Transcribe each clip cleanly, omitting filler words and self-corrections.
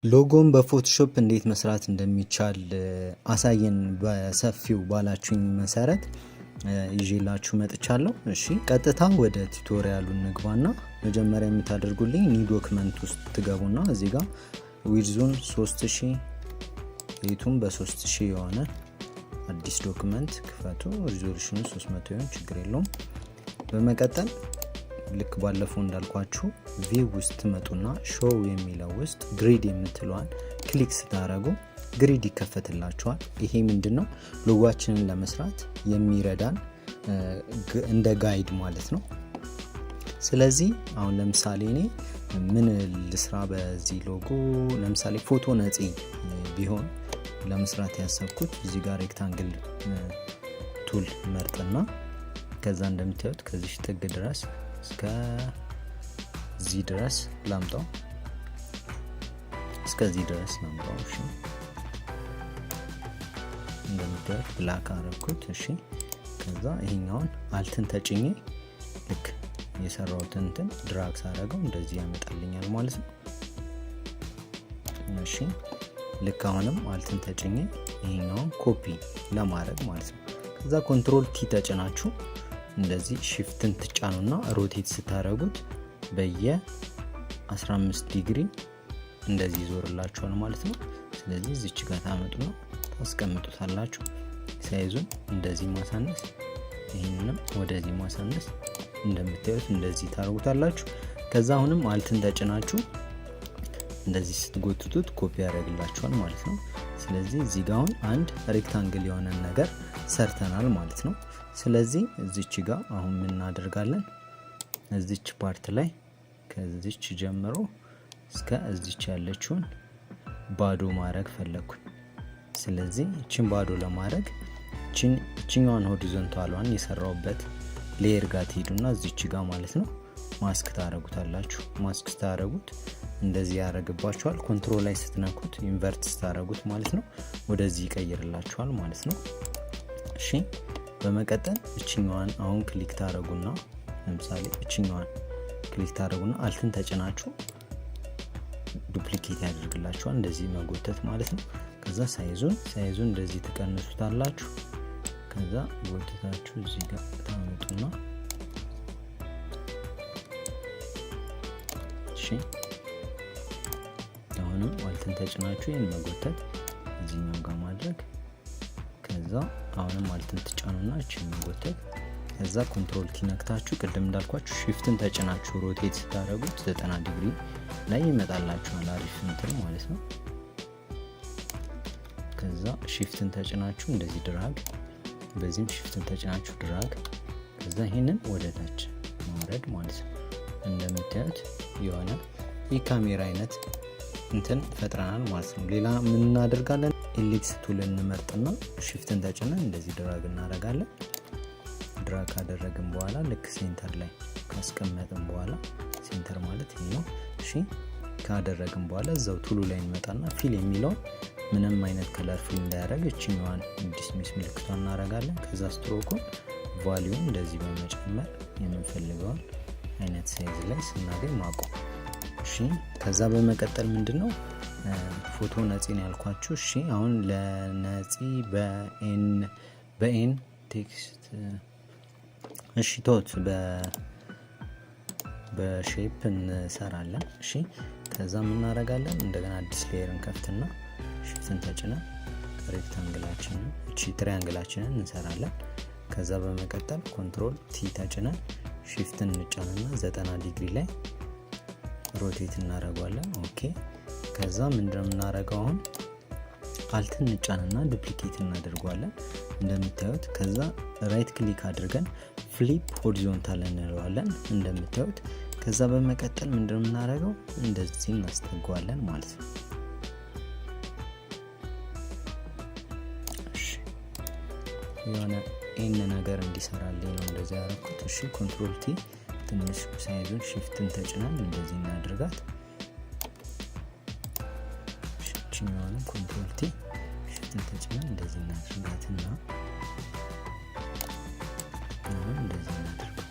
ሎጎን በ Photoshop እንዴት መስራት እንደሚቻል አሳየን በሰፊው ባላችሁኝ መሰረት ይዤላችሁ መጥቻለሁ። እሺ፣ ቀጥታ ወደ tutorial ኡ እንግባና መጀመሪያ የምታደርጉልኝ new document ውስጥ ትገቡና እዚህ ጋር width ኡን 3000፣ height ኡም በ3000 የሆነ አዲስ document ክፈቱ። Resolution ኑ 300 ይሆን ችግር የለውም። በመቀጠል ልክ ባለፈው እንዳልኳችሁ view ውስጥ ትመጡና show የሚለው ውስጥ grid የምትለዋን click ስታደረጉ grid ይከፈትላችኋል። ይሄ ምንድን ነው? ሎጓችንን ለመስራት የሚረዳን እንደ guide ማለት ነው። ስለዚህ አሁን ለምሳሌ እኔ ምን ልስራ በዚህ ሎጎ? ለምሳሌ ፎቶ ነፂ ቢሆን ለመስራት ያሰብኩት፣ እዚህ ጋር rectangle tool መርጥና ከዛ እንደምታዩት ከዚህ ጥግ ድረስ እስከ እዚህ ድረስ ላምጣው፣ እስከዚህ ድረስ ላምጣው። እሺ፣ እንደምታዩት black አረኩት። እሺ፣ ከዛ ይሄኛውን Alt ን ተጭኜ ልክ የሰራሁትን እንትን drag ሳረገው እንደዚህ ያመጣልኛል ማለት ነው። እሺ፣ ልክ አሁንም Alt ን ተጭኜ ይሄኛውን ኮፒ ለማድረግ ማለት ነው። ከዛ Control T ተጭናችሁ እንደዚህ shift ን ትጫኑና rotate ስታደረጉት በየ 15 ዲግሪ እንደዚህ ይዞርላችኋል ማለት ነው። ስለዚህ እዚች ጋር ታመጡና ታስቀምጡታላችሁ። Size ኡን እንደዚህ ማሳነስ፣ ይህንንም ወደዚህ ማሳነስ፣ እንደምታዩት እንደዚህ ታደርጉታላችሁ። ከዛ አሁንም Alt ን ተጭናችሁ እንደዚህ ስትጎትቱት ኮፒ ያደርግላችኋል ማለት ነው። ስለዚህ እዚህ ጋ አሁን አንድ rectangle የሆነን ነገር ሰርተናል ማለት ነው። ስለዚህ እዚች ጋ አሁን ምን እናደርጋለን? እዚች part ላይ ከዚች ጀምሮ እስከ እዚች ያለችውን ባዶ ማድረግ ፈለግኩኝ። ስለዚህ እችን ባዶ ለማድረግ እችኛዋን horizontal ሏን የሰራውበት layer ጋር ትሄዱና እዚች ጋር ማለት ነው ማስክ ታረጉታላችሁ። ማስክ ስታረጉት እንደዚህ ያደረግባችኋል። Control ላይ ስትነኩት invert ስታረጉት ማለት ነው ወደዚህ ይቀይርላችኋል ማለት ነው። እሺ፣ በመቀጠል እችኛዋን አሁን click ታረጉና፣ ለምሳሌ እችኛዋን click ታረጉና Alt ን ተጭናችሁ duplicate ያደርግላችኋል። እንደዚህ መጎተት ማለት ነው። ከዛ size ኡን እንደዚህ ትቀንሱታላችሁ። ከዛ ጎትታችሁ እዚህ ጋር ታመጡና፣ እሺ፣ አሁንም Alt ን ተጭናችሁ ይህን መጎተት እዚህኛው ጋር ማድረግ፣ ከዛ አሁንም Alt ን ትጫኑና እችን መጎተት፣ ከዛ Control T ነክታችሁ ቅድም እንዳልኳችሁ shift ን ተጭናችሁ rotate ስታደረጉት 90 ዲግሪ ላይ ይመጣላችኋል። አሪፍ እንትን ማለት ነው። ከዛ shift ን ተጭናችሁ እንደዚህ drag፣ በዚህም shift ን ተጭናችሁ drag፣ ከዛ ይህንን ወደ ታች ማውረድ ማለት ነው። እንደምታዩት የሆነ የካሜራ አይነት እንትን ፈጥረናል ማለት ነው። ሌላ ምን እናደርጋለን? Ellipse tool እንመርጥና shift ን ተጭነን እንደዚህ drag እናደርጋለን። Drag ካደረግን በኋላ ልክ center ላይ ካስቀመጥን በኋላ፣ center ማለት ይሄ ነው። እሺ፣ ካደረግን በኋላ እዛው tool ኡ ላይ እንመጣና fill የሚለውን ምንም አይነት color fill እንዳያደርግ እችኛዋን dismiss ምልክቷን እናደርጋለን። ከዛ stroke ኡን value ን እንደዚህ በመጨመር የምንፈልገውን አይነት size ላይ ስናገኝ ማቆም። እሺ፣ ከዛ በመቀጠል ምንድን ነው? ፎቶ ነፂን ያልኳችሁ። እሺ፣ አሁን ለነፂ በ N text፣ እሺ ቶት በ shape እንሰራለን። እሺ፣ ከዛ እናደርጋለን፣ እንደገና አዲስ layer እንከፍትና shift ን ተጭነን rectangle ኣችንን፣ እቺ triangle ኣችንን እንሰራለን። ከዛ በመቀጠል Control T ተጭነን shift ን እንጫንና 90 ዲግሪ ላይ rotate እናደርገዋለን። Okay፣ ከዛ ምንድነው የምናደርገው? አሁን Alt ን እንጫንና duplicate እናደርገዋለን እንደምታዩት። ከዛ right click አድርገን flip horizontal እንለዋለን እንደምታዩት። ከዛ በመቀጠል ምንድነው የምናደርገው? እንደዚህ እናስጠገዋለን ማለት ነው። የሆነ N ነገር እንዲሰራልኝ ነው እንደዚህ ያደረኩት። እሺ፣ Control T፣ ትንሽ size ኡን shift ን ተጭነን እንደዚህ እናድርጋት። እችኛዋንም Control T፣ shift ን ተጭነን እንደዚህ እናድርጋትና አሁን እንደዚህ እናድርገው።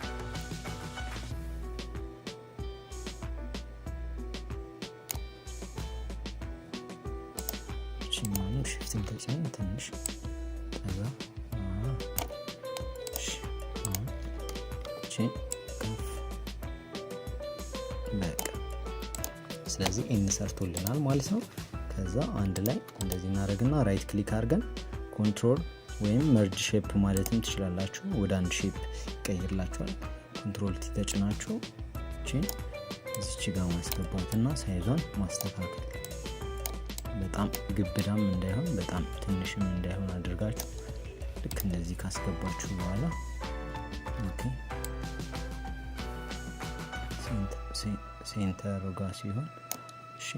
Shift ን ተጭነን ትንሽ ጠጋ፣ እሺ፣ አሁን እቺን ከፍ፣ በቃ። ስለዚህ N ሰርቶልናል ማለት ነው። ከዛ አንድ ላይ እንደዚህ እናደርግና right click አድርገን control ወይም merge shape ማለትም ትችላላችሁ። ወደ አንድ shape ይቀይርላችኋል። Control T ተጭናችሁ እቺን እዚች ጋር ማስገባትና size ኧን ማስተካከል፣ በጣም ግብዳም እንዳይሆን በጣም ትንሽም እንዳይሆን አድርጋችሁ ልክ እንደዚህ ካስገባችሁ በኋላ፣ okay፣ center ኡ ጋር ሲሆን፣ እሺ፣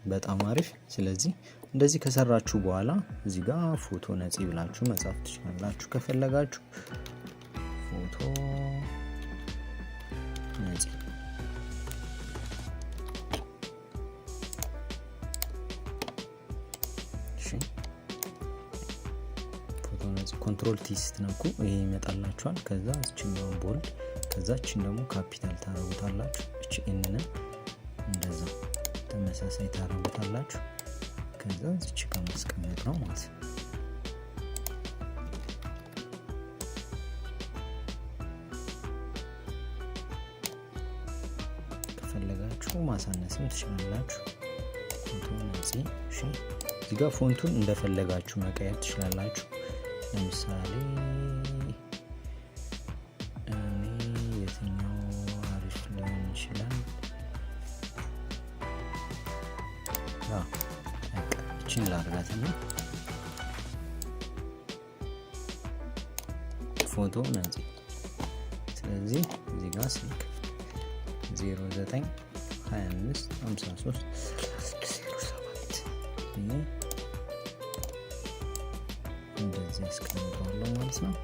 በጣም አሪፍ። ስለዚህ እንደዚህ ከሰራችሁ በኋላ እዚህ ጋር ፎቶ ነፂ ብላችሁ መጻፍ ትችላላችሁ ከፈለጋችሁ። ፎቶ ነፂ፣ እሺ፣ ፎቶ ነፂ። Control T ስትነኩ ይሄ ይመጣላችኋል። ከዛ እችኛውን bold፣ ከዛ እችን ደግሞ ካፒታል ታረጉታላችሁ። እች N ንም እንደዛ ተመሳሳይ ታረጉታላችሁ። ከዛ እዚች ጋር ማስቀመጥ ነው ማለት ነው። ከፈለጋችሁ ማሳነስም ትችላላችሁ። ፎቶ ነፂ። እሺ፣ እዚህ ጋር font ኡን እንደፈለጋችሁ መቀየር ትችላላችሁ። ለምሳሌ እኔ የትኛው አሪፍ ሊሆን ይችላል? እችን ላርጋትና ፎቶ ነፂ። ስለዚህ እዚህ ጋር ስልክ 09 25 53 07 ብዬ እንደዚህ ያስቀምጠዋለሁ ማለት ነው።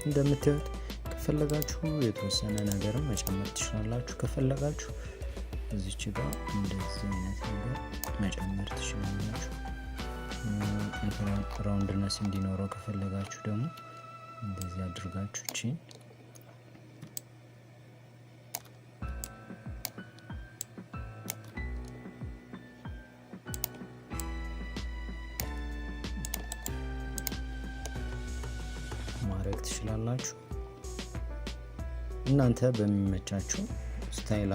እንደምታዩት ከፈለጋችሁ የተወሰነ ነገርም መጨመር ትችላላችሁ። ከፈለጋችሁ እዚች ጋር እንደዚህ አይነት ነገር መጨመር ትችላላችሁ። Roundness እንዲኖረው ከፈለጋችሁ ደግሞ እንደዚህ አድርጋችሁ እቺን ማድረግ ትችላላችሁ። እናንተ በሚመቻችሁ style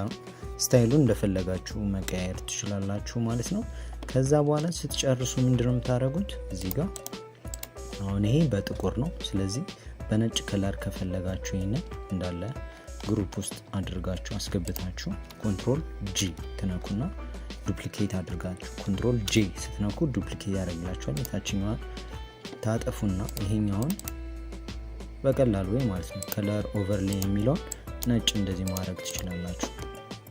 ኡን እንደፈለጋችሁ መቀየር ትችላላችሁ ማለት ነው። ከዛ በኋላ ስትጨርሱ ምንድነው የምታደርጉት? እዚህ ጋር አሁን ይሄ በጥቁር ነው። ስለዚህ በነጭ color ከፈለጋችሁ ይሄንን እንዳለ group ውስጥ አድርጋችሁ አስገብታችሁ Control G ትነኩና duplicate አድርጋችሁ Control J ስትነኩ duplicate ያደርግላችኋል። የታችኛዋን ታጠፉና ይሄኛውን በቀላሉ ወይ ማለት ነው color overlay የሚለውን ነጭ እንደዚህ ማድረግ ትችላላችሁ፣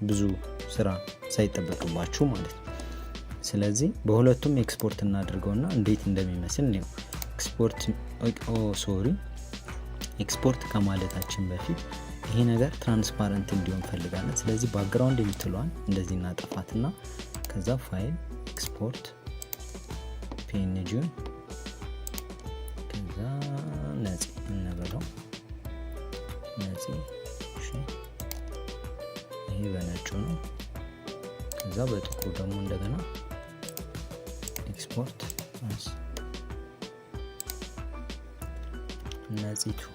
ብዙ ስራ ሳይጠበቅባችሁ ማለት ነው። ስለዚህ በሁለቱም ኤክስፖርት እናድርገውና እንዴት እንደሚመስል ነው። Export፣ oh sorry፣ export ከማለታችን በፊት ይሄ ነገር transparent እንዲሆን ፈልጋለን። ስለዚህ background የምትለዋን እንደዚህ እናጠፋትና ከዛ file፣ export፣ PNG ውን፣ ከዛ ነፂ እንበለው፣ ነፂ። እሺ፣ ይሄ በነጩ ነው። ከዛ በጥቁሩ ደግሞ እንደገና export as ነፂ two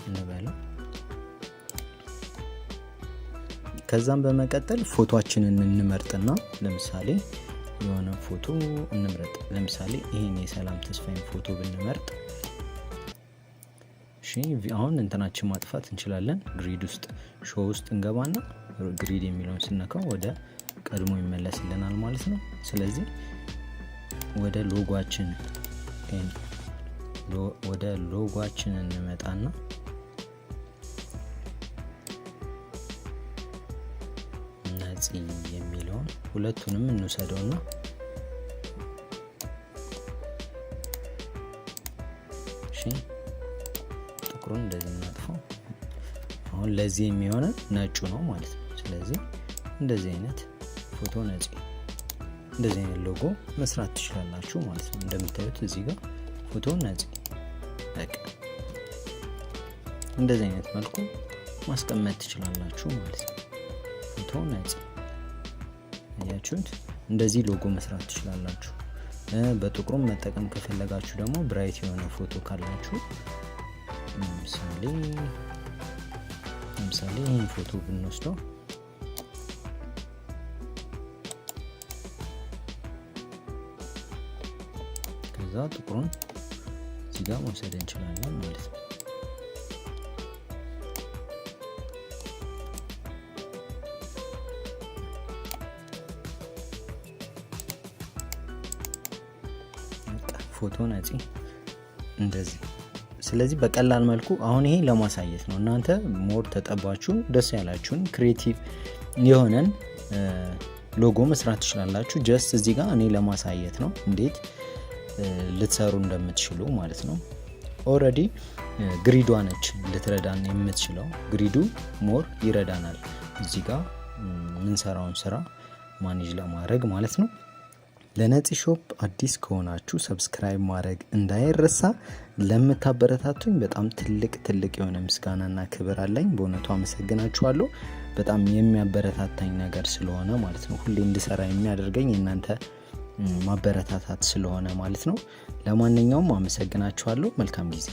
እንበለው። ከዛም በመቀጠል ፎቶአችንን እንመርጥና ለምሳሌ የሆነ ፎቶ እንምረጥ። ለምሳሌ ይሄን የሰላም ተስፋዬን ፎቶ ብንመርጥ፣ እሺ፣ አሁን እንትናችን ማጥፋት እንችላለን። Grid ውስጥ show ውስጥ እንገባና grid የሚለውን ስነካው ወደ ቀድሞ ይመለስልናል ማለት ነው። ስለዚህ ወደ ሎጓችን እንመጣና ነፂ የሚለውን ሁለቱንም እንውሰደውና፣ እሺ፣ ጥቁሩን እንደዚህ እናጥፈው። አሁን ለዚህ የሚሆነ ነጩ ነው ማለት ነው። ስለዚህ እንደዚህ አይነት ፎቶ ነፂ እንደዚህ አይነት ሎጎ መስራት ትችላላችሁ ማለት ነው። እንደምታዩት እዚህ ጋር ፎቶ ነፂ በቃ እንደዚህ አይነት መልኩ ማስቀመጥ ትችላላችሁ ማለት ነው። ፎቶ ነፂ አያችሁት? እንደዚህ ሎጎ መስራት ትችላላችሁ። በጥቁሩም መጠቀም ከፈለጋችሁ ደግሞ bright የሆነ ፎቶ ካላችሁ ለምሳሌ ይህን ፎቶ ብንወስደው ከዛ ጥቁሩን እዚህ ጋር መውሰድ እንችላለን ማለት ነው። ፎቶ ነፂ እንደዚህ። ስለዚህ በቀላል መልኩ አሁን ይሄ ለማሳየት ነው። እናንተ more ተጠባችሁ ደስ ያላችሁን creative የሆነን ሎጎ መስራት ትችላላችሁ። Just እዚህ ጋር እኔ ለማሳየት ነው እንዴት ልትሰሩ እንደምትችሉ ማለት ነው። Already grid ዋ ነች ልትረዳን የምትችለው። Grid ኡ more ይረዳናል እዚህ ጋር የምንሰራውን ስራ manage ለማድረግ ማለት ነው። ለነፂ ሾፕ አዲስ ከሆናችሁ subscribe ማድረግ እንዳይረሳ። ለምታበረታቱኝ በጣም ትልቅ ትልቅ የሆነ ምስጋናና ክብር አለኝ። በእውነቱ አመሰግናችኋለሁ። በጣም የሚያበረታታኝ ነገር ስለሆነ ማለት ነው። ሁሌ እንድሰራ የሚያደርገኝ የእናንተ ማበረታታት ስለሆነ ማለት ነው። ለማንኛውም አመሰግናችኋለሁ። መልካም ጊዜ።